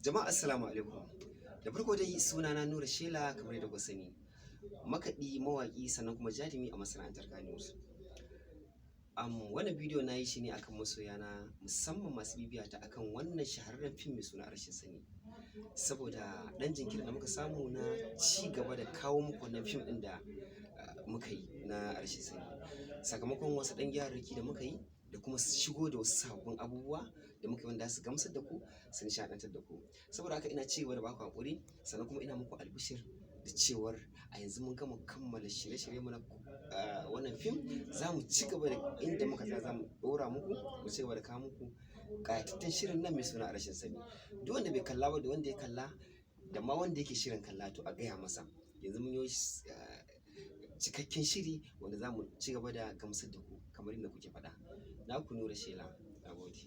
Jama'a, assalamu alaikum. Da farko dai, sunana Nura Shela, kamar yadda kuka sani. Makaɗi, mawaƙi, sannan kuma jarumi a masana'antar Kannywood. Wannan bidiyo na yi shi ne akan masoyana, musamman masu bibiya ta akan wannan shahararren fim mai suna Rashin Sani. Saboda ɗan jinkirin da muka samu na ci gaba da kawo muku wannan fim ɗin da muka yi na Rashin Sani. Sakamakon wasu ɗan gyararraki da muka yi da kuma shigo da wasu sababbin abubuwa da muka yi wanda su gamsar da ku, su nishaɗantar da ku. Saboda haka ina ci gaba da baku haƙuri, sannan kuma ina muku albishir da cewar a yanzu mun gama kammala shirye-shiryenmu na wannan fim. Za mu ci gaba da inda muka tsaya, za mu ɗora muku, mu ci gaba da kawo muku ƙayataccen shirin nan mai suna Rashin Sani. Duk wanda bai kalla ba, da wanda ya kalla, da ma wanda yake shirin kalla, to a gaya masa. Yanzu mun yi cikakken shiri wanda za mu ci gaba da gamsar da ku kamar yadda kuke faɗa. Naku Nura Shela. Na gode.